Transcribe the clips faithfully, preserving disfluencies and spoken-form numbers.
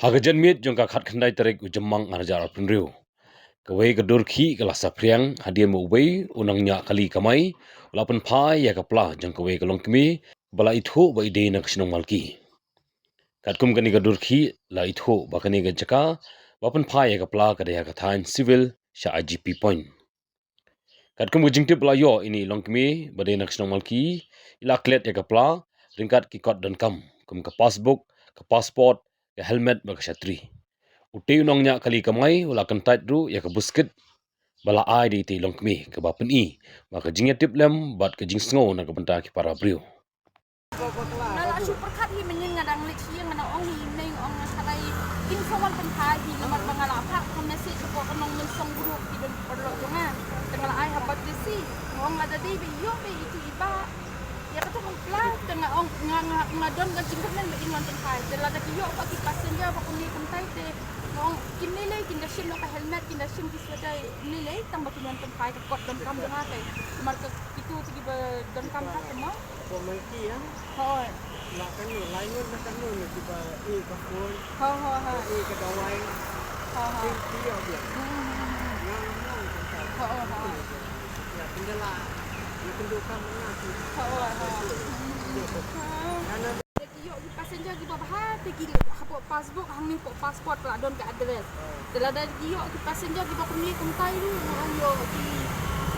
Ha ka janmiet jong ka khatkhyndai tarik u Jymmang arhajar arphew hynriew, kawei ka dur khih ka la saphriang hadien ba uwei u nongñiah kali kamai u la pynphai ïa ka pla jong kawei ka longkmie ba la ithuh ba i dei na ka shnong Malki. Katkum kane ka dur khih la ithuh ba kane ka jaka ba pynphai ïa ka pla ka dei ha ka thaiñ Civil sha I G P Point. Katkum ka jingtip ba la ïoh, ine i longkmie ba dei na ka shnong Malki i la klet ïa ka pla ryngkat ki kot donkam kum ka passbook, ka passport, ka helmet bad ka shatri. Utei u nongñiah kali kamai u la kyntait ruh ïa ka buskit ba la ai da itei i longkmie, kaba pyni ba ka jingïatiplem bad ka jingsngew na ka bynta ki para briew. Nga la shu pyrkhat hi mynnin, nga dang leit sha ïing, nga ong hi i mei, ong nga tharai kin sa wan pynphai hi namar ba nga la phah ka message hapoh ka nong Mynsong group, ki don ki paralok jong nga. Te nga la ai ha Batesi. Nga ong lada dei ba ïoh ba itu i Bah ïa kato ka pla, te nga ong nga, nga, nga don ka jingkyrmen ba in wan pynphai. Te lada ki ïoh ba ki passenger ba kumne kumtai, te nga ong kim lei lei, kin da shim noh ka helmet, kin da shim ki sweater, kim lei lei, tang ba kin wan pynphai ka kot donkam jong nga te. Namar ka kitu te kiba donkam ha te mo. Ko Malki ïa. Hooid. La katno, lai ngut na katno na kiba ïeh ka phone. Ho, ho, ho. Ïeh ka dawai. Ho, ho. Kin ïoh biang. Hmm, hmm, hmm, hmm. Nga ngam long kumta. Ho, ho, ho. Ïa, pynjah la. Ïa, pynduh kam nga tu. Ho, ho, ho. Ïa, pynduh. Nga na Ki ïoh ki passenger kiba bha te ki leh hapoh passbook, hangne hapoh passport ka la don ka address. Te lada ki ïoh ki passenger kiba kumne kumtai ruh, nga ong ïoh ki,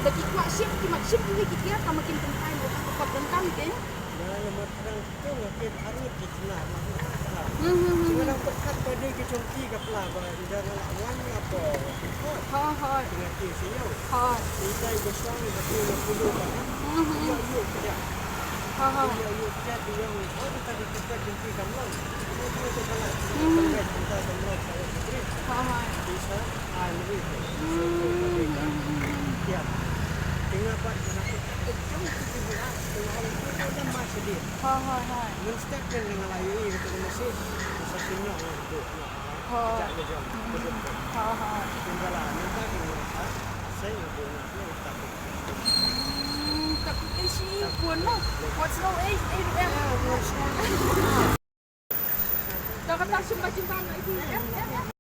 da ki kwah shim, ki mat shim ki, ki tiar, tang ba kin pynphai noh ka kot donkam te. Nga namar kdang to nga kit arngut ki khynnah, ma nga khynnah. Hmm, hmm, hmm, hmm. Nga dang pyrkhat ba dei ki jong ki ka pla ba ida nga la wan na ko. Hooid, hooid. Nga kit sha ïew. Hooid. Ita i ba shong ba ki na pulu ba. Hmm, hmm. Ïoh ïoh kjat. Hooid, hooid. Ïoh ïoh kjat, ïoh ïoh. Oh, kita ka kjat jong ki kam long. Ïoh ïoh ka la. Hmm. Kita kam long sa ïoh kjat. Hooid, hooid. Isa, ah, ni. Hmm, hmm, hmm, hmm. Ïa. Tinga pat, tinga pat. Hooid, hooid, hooid. Mynstep kan nga la ïohi kata ka message. Sa sien nga buh. Hooid. Hooid, hooid. Hmm, tak ei shi pun noh. What's no ei, ei, ei. Dah kata simpan simpan lagi.